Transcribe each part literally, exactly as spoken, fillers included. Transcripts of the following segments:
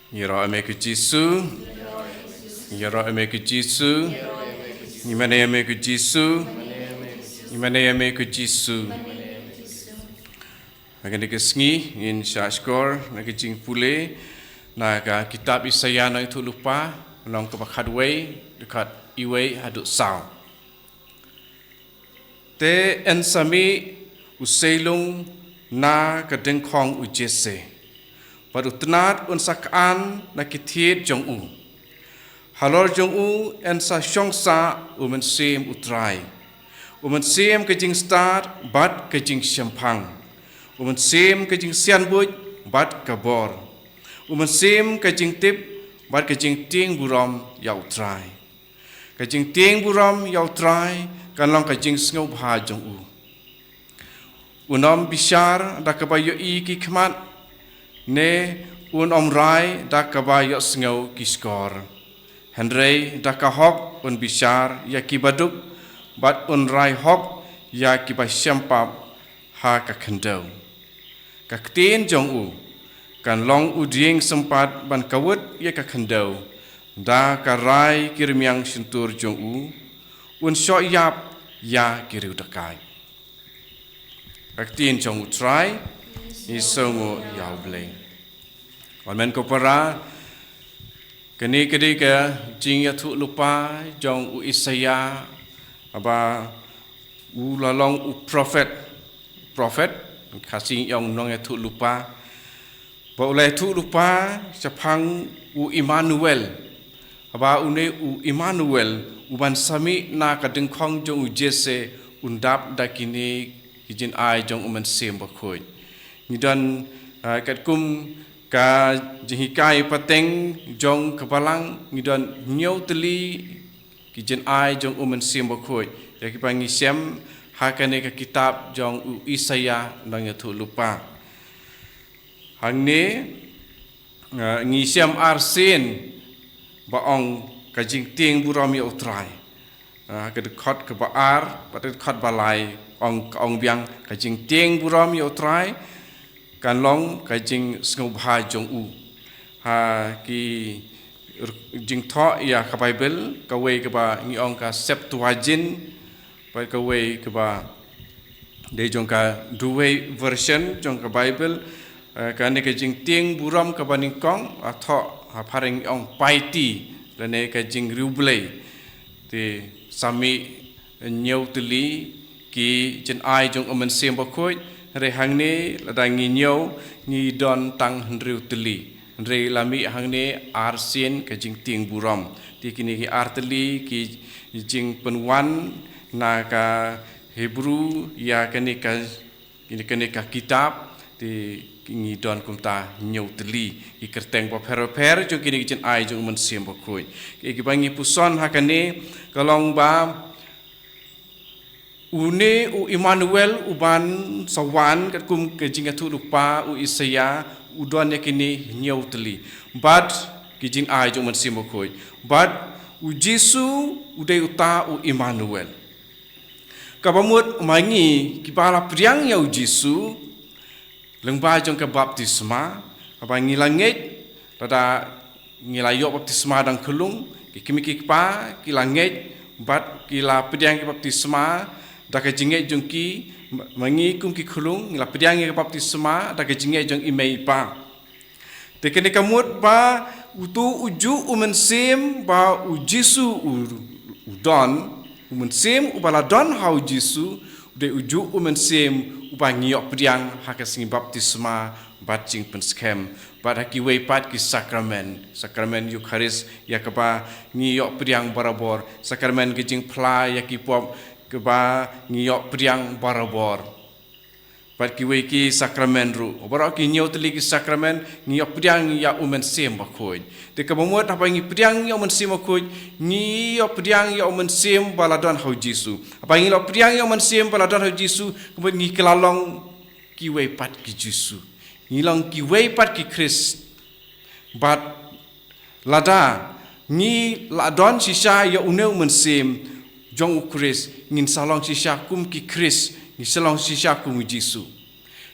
Ngi ïaroh ïa me ko Jisu. Ngi ïaroh ïa me ko Jisu. Ngi mane ïa me ko Jisu. Ngi mane ïa me ko Jisu. Ha kane ka sngi ngin shah shkor na ka jingpule na ka kitab Isaïah nongïathuhlypa, lynnong kaba khatwei, dkhot iwei haduh saw. Te yn sa mih u seilung na ka dyngkhong u Jesse, bad u tnat un sa khan na ki thied jong u. Halor jong u yn sa shong sah u Mynsiem u Trai, u Mynsiem ka jingstad bad ka jingshemphang, u Mynsiem ka jingsianbuit bad ka bor, u Mynsiem ka jingtip bad ka jingtieng burom ïa u Trai. Ka jingtieng burom ïa u Trai kan long ka jingsngewbha jong u. Un ym bishar da kaba ïohi ki khmat, ne un ym rai da kaba ïohsngew ki shkor. Hynrei da ka hok un bishar ïa ki baduk, bad un rai hok ïa ki ba shem pap ha ka khyndew. Ka ktien jong u kan long u dieng sympat ban kawut ïa ka khyndew. Da ka rai ki rmiang shyntur jong u, un shoh ïap ïa ki riewdakaid. Ka ktien jong u Trai. Ngi sngewnguh ïa u Blei. Amen. Ko para, kane ka dei ka jingïathuhlypa jong u Isaïah, haba u la long u prophet. Prophet, Khasi ngi ong nongïathuhlypa. Ba u la ïathuhlypa shaphang u Immanuel. Haba une u Immanuel u ban sa mih na ka dyngkhong jong u Jesse, un dap da kine ki jingai jong u Mynsiem Bakhuid. Ngi don, ah, katkum ka jinghikai pateng jong ka Balang, ngi don hynñiew tylli ki jingai jong u Mynsiem Bakhuid ïa kiba ngi shem ha kane ka kitab jong u Isaïah nongïathuhlypa. Hangne, eh, ngi shem arsien ba ong ka jingtieng burom ïa u Trai. Eh, ka dkhot kaba ar, bad ka dkhot ba lai, ong, ka ong biang ka jingtieng burom ïa u Trai kan long ka jingsngewbha jong u. Ha ki r-, jingthoh ïa ka Baibl, kawei kaba ngi ong ka Septuagint, bad kawei kaba dei jong ka Douay version jong ka Baibl, eh, kane ka jingtieng burom kaba nyngkong, la thoh ha phareng ngi ong piety, lane ka jingriewblei. Te sa mih hynñiew tylli ki jingai jong u Mynsiem Bakhuid, hynrei hangne lada ngi ñiew ngi don tang hynriew tylli. Hynrei la mih hangne arsien ka jingtieng burom. Te kine ki ar tylli ki jingpynwan na ka Hebru ïa kane ka, kane, kane ka kitab, te ngi don kumta hynñiew tylli ki kyrteng bapher bapher jong kine ki jingai jong u Mynsiem Bakhuid. Ki, kiba ngi puson ha kane ka long ba une u Immanuel uban sa wan katkum ka jingïathuhlypa u Isaïah u don ïa kine hynñiew tylli. Bad ki jingai jong u Mynsiem Bakhuid. Bad u Jisu u dei uta u Immanuel. Kaba mut ma ngi kiba la pdiang ïa u Jisu, lyngba jong ka baptisma, haba ngi la ngeit, lada ngi la ïoh baptisma dang khyllung, ki kmie ki kpa ki la ngeit, bad ki la pdiang ïa ka baptisma da ka jingngeit jong ki, ma, ma ngi kum ki khyllung, ngi la pdiang ïa ka baptisma da ka jingngeit jong i mei i pa. Te kane ka mut ba utu ujuh u Mynsiem ba u Jisu u, u don, u Mynsiem uba la don ha u Jisu, u dei ujuh u Mynsiem uba ngi ïoh pdiang ha ka sngi baptisma bad jingpynskhem, bad ha kiwei pat ki sakramen, sakramen Eukharist ïa kaba ngi ïoh pdiang barabor, sakramen ka jingphla ïa ki pop kaba ngi ïoh pdiang barabor. Bad kiwei ki sakramen ruh. Baroh ki hynñiew tylli ki sakramen ngi ïoh pdiang ïa u Mynsiem Bakhuid. Te kaba mut haba ngi pdiang ïa u Mynsiem Bakhuid, ngi ïoh pdiang ïa u Mynsiem ba la don ha u Jisu. Haba ngi ïoh pdiang ïa u Mynsiem ba la don ha u Jisu, ka mut ngi kylla long kiwei pat ki Jisu. Ngi long kiwei pat ki Khrist. Bad lada ngi la don shisha ïa une u Mynsiem jong u Khrist, ngin sa long shisha kum ki Khrist, ngin sa long shisha kum u Jisu.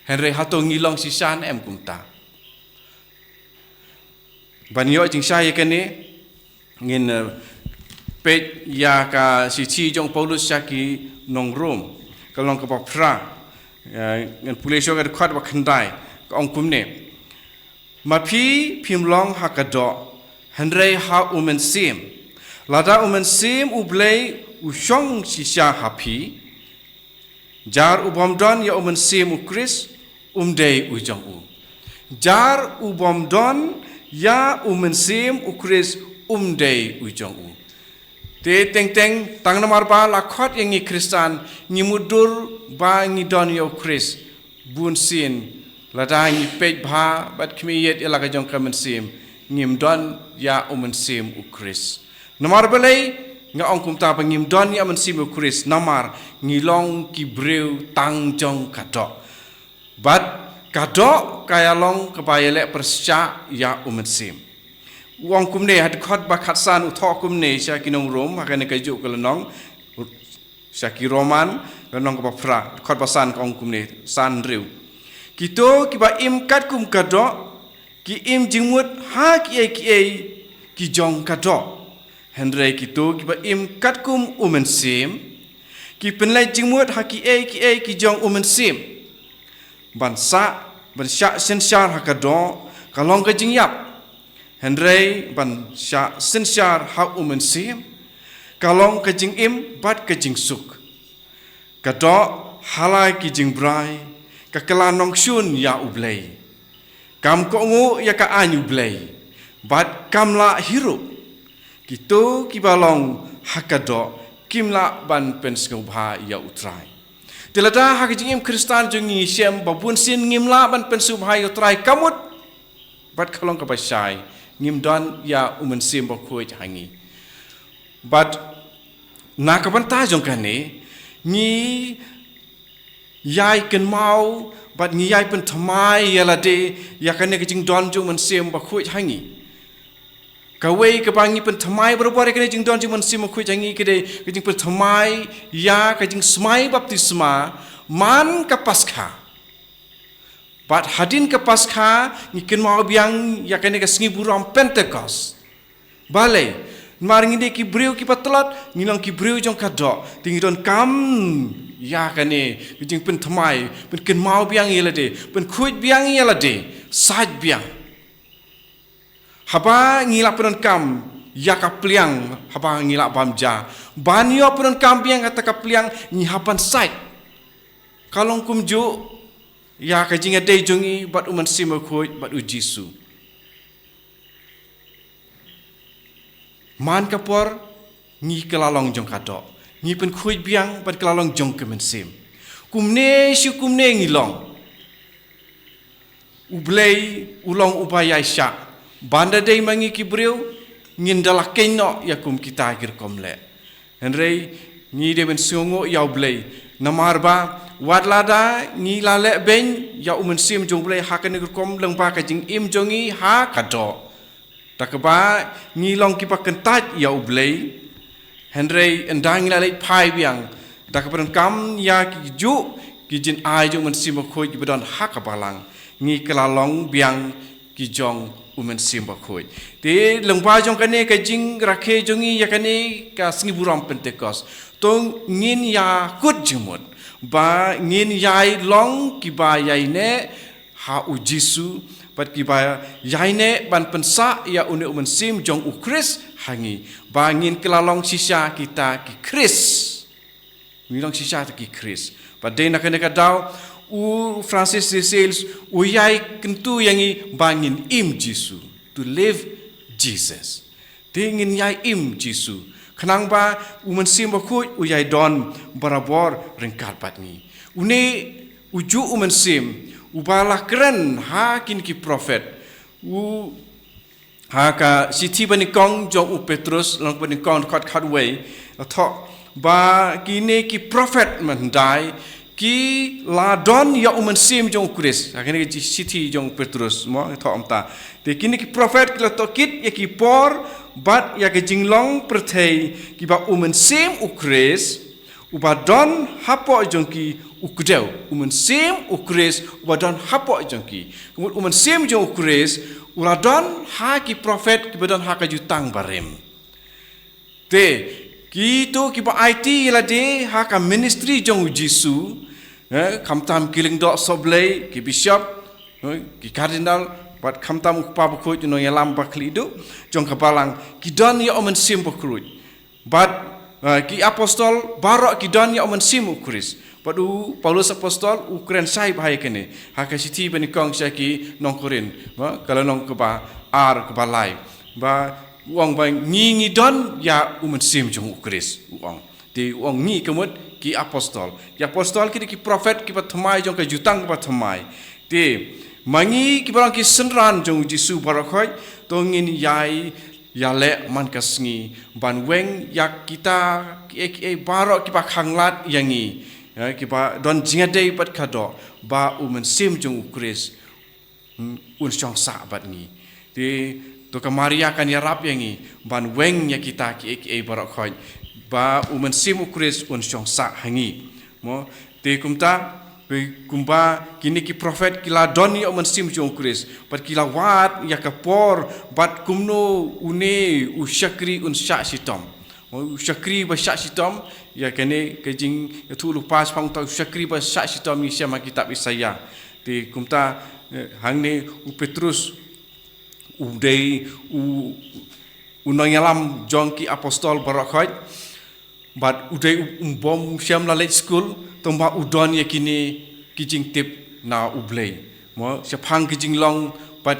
Hynrei hato ngi long shisha ne em kumta? Ban ïoh jingshai ïa kane, ngin, eh, peit ïa ka shithi jong u Paulus sha ki nong Rom, ka lynnong kaba phra. Eh, ngan pule shuwa ka dkhot ba khyndai, ka ong kumne. Ma phi phim long ha ka doh, hynrei ha u Mynsiem. Lada u Mynsiem u Blei u shong shisha ha phi, jar u bym don ïa u Mynsiem u Khrist, um dei u jong u. Jar u bym don ïa u Mynsiem u Khrist, um dei u jong u. Te teng teng, tang namar ba la khot ïa ngi Khristan, ngi mutdur ba ngi don ïa u Khrist. Bunsien, lada ngi peit bha bad khmih ïeit ïa la ka jong ka mynsiem, ngim don ïa u Mynsiem u Khrist. Namar balei nga ong kumta ba ngim don ïa u Mynsiem u Khrist? Namar ngi long ki briew tang jong ka doh. Bad ka doh ka ïa long kaba ïaleh pyrshah ïa u Mynsiem. U ong kumne, ha dkhot ba khatsan u thoh kumne sha ki nong Rom, ha kane kajuh ka lynnong, sha ki Roman, lynnong kaba phra, dkhot ba san ka ong kumne, san hynriew. Kito kiba im katkum ka doh, ki im jingmut ha kiei kiei ki jong ka doh. Hynrei kito kiba im katkum u Mynsiem, ki pynleit jingmut ha kiei kiei ki jong u Mynsiem. Ban sah, ban shah synshar ha ka doh, ka long ka jingïap. Hynrei ban shah synshar ha u Mynsiem, ka long ka jingim bad ka jingsuk. Ka doh ha la ki jingbrai, ka kylla nongshun ïa u Blei. Kam kohnguh ïa ka aiñ u Blei, bad kam lah hi ruh. Kito kiba long ha ka doh, kim lah ban pynsngewbha ïa u Trai. Te lada ha ka jingim Khristan jong ngi shem ba bunsien ngim lah ban pynsngewbha ïa u Trai, ka mut, bad ka long kaba shai, ngim don ïa u Mynsiem Bakhuid ha ngi. Bad na ka bynta jong kane, ngi ïai kynmaw bad ngi ïai pynthymmai ïa lade ïa kane ka jingdon jong u Mynsiem Bakhuid ha ngi. Kawei kaba ngi pynthymmai barabor ïa kane ka jingdon jong u Mynsiem Bakhuid ha ngi ka dei ka jingpynthymmai ïa ka jingsmai baptisma man ka Paskha. Bad hadien ka Paskha, ngi kynmaw biang ïa kane ka sngi burom Pentekost. Balei? Namar ngi dei ki briew kiba tlot, ngi long ki briew jong ka doh, te ngi donkam ïa kane ka jingpynthymmai, pynkynmaw biang ïa lade, pynkhuid biang ïa lade, sait biang. Haba ngi la pyndonkam ïa ka pliang, haba ngi la bam ja, ban ïoh pyndonkam biang kata ka pliang, ngi hap ban sait. Ka long kumjuh ïa ka jingïadei jong ngi bad u Mynsiem Bakhuid bad u Jisu. Man ka por ngi kylla long jong ka doh, ngi pynkhuid biang bad kylla long jong ka mynsiem. Kumne shi kumne ngi long. U Blei u long uba ïaishah. Ban da dei ma ngi ki briew, ngin da la kynnoh ïa kum kita ki rukom leh. Hynrei ngi dei ban sngewnguh ïa u Blei. Namar ba wat lada ngi la leh beiñ ïa u Mynsiem jong u Blei ha kane ka rukom lyngba ka jingim jong ngi ha ka doh, da kaba ngi long kiba kyntait ïa u Blei, hynrei ynda ngi la leit phai biang, da kaba donkam ïa kijuh ki jingai jong u Mynsiem Bakhuid kiba don ha ka balang, ngi kylla long biang ki jong u Mynsiem Bakhuid. Te lyngba jong kane ka jingrakhe jong ngi ïa kane ka sngi burom Pentekost, to ngin ïakut jingmut ba ngin ïai long kiba ïaineh ha u Jisu, bad kiba ïaineh ban pynsah ïa une u Mynsiem jong u Khrist ha ngi, ba ngin kylla long shisha kita ki Khrist. Ngi long shisha kita ki Khrist. Bad dei na kane ka daw u Francis de Sales u ïai kyntu ïa ngi ba ngin im Jisu. To live Jesus. Te ngin ïai im Jisu. Khnang ba u Mynsiem Bakhuid u ïai don barabor ryngkat bad ngi. Une ujuh u Mynsiem uba la kren ha kine ki prophet. U ha ka shithi banyngkong jong u Petrus, lynnong banyngkong dkhot khatwei, la thoh ba kine ki prophet mynhyndai ki la don ïa u Mynsiem jong u Khrist. Ha kane ka shithi jong u Petrus, mo, thoh kumta. Te kine ki prophet ki la tohkit ïa ki por bad ïa ka jinglong pyrthei kiba u Mynsiem u Khrist uba don hapoh jong ki u kdew. U Mynsiem u Khrist uba don hapoh jong ki. Ka mut u Mynsiem jong u Khrist u la don ha ki prophet kiba don ha ka Jutang Barim. Te, kito kiba aiti ïa lade ha ka ministry jong u Jisu, eh, khamtam ki lyngdoh sohblei, ki bishop, eh, ki cardinal, bad khamtam u kpa bakhuid, u nongïalam bakhlieh duh jong ka balang, ki don ïa u Mynsiem Bakhuid. Bad, eh, ki apostol baroh ki don ïa u Mynsiem u Khrist. Bad u Paulus apostol u kren shai bha ïa kane ha ka shithi ba nyngkong sha ki nong Korinth, ba ka lynnong kaba ar, kaba lai. Ba u ong ba ngi, ngi don ïa u Mynsiem jong u Khrist, u ong. Te u ong ngi ka mut ki apostol. Ki apostol ki dei ki prophet kiba thymmai jong ka Jutang kaba thymmai. Te ma ngi kiba long ki synran jong u Jisu baroh khoit, to ngin ïai ïaleh man ka sngi ban weng ïa kita kiei kiei baroh kiba khanglad ïa ngi, eh, kiba don jingïadei bad ka doh, ba u Mynsiem jong u Khrist, hmm, un shong sah bad ngi. Te to ka Maria kan ïarap ïa ngi ban weng ïa kita kiei kiei baroh khoit, ba u Mynsiem u Khrist un shong sah ha ngi. Mo, te kumta, kumba kine ki prophet ki la don ïa u Mynsiem jong u Khrist, bad ki la wad ïa ka por, bad kumno une u shakri un shah shitom. Mo, u shakri ba shah shitom, ïa kane ka jingïathuhlypa shaphang uta u shakri ba shah shitom ngi shem ha kitab Isaïah. Te kumta, eh, hangne u Petrus u dei u, u nongïalam jong ki apostol baroh khoit. Bad u dei u, um bym shym la leit skul, tangba u don ïa kine ki jingtip na u Blei. Mo, shaphang ki jinglong bad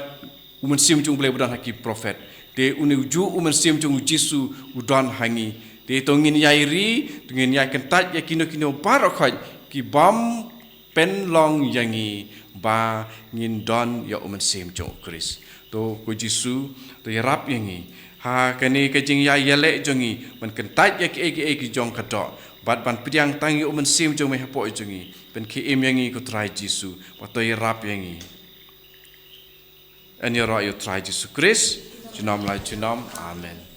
u Mynsiem jong u Blei ba don ha ki prophet. Te une ujuh u Mynsiem jong u Jisu u don ha ngi. Te to ngin ïai ri, to ngin ïai kyntait ïa kino kino baroh khoit ki bym pynlong ïa ngi ba ngin don ïa u Mynsiem jong u Khrist. To ko Jisu, to ïarap ïa ngi ha kane ka jingïaïaleh jong ngi, ban kyntait ïa kiei kiei ki jong ka doh, bad ban pdiang tang ïa u Mynsiem jong me hapoh jong ngi. Pynkhie im ïa ngi ko Trai Jisu, bad to ïarap ïa ngi. Yn ïaroh ïa u Trai Jisu Khrist junom la junom. Amen.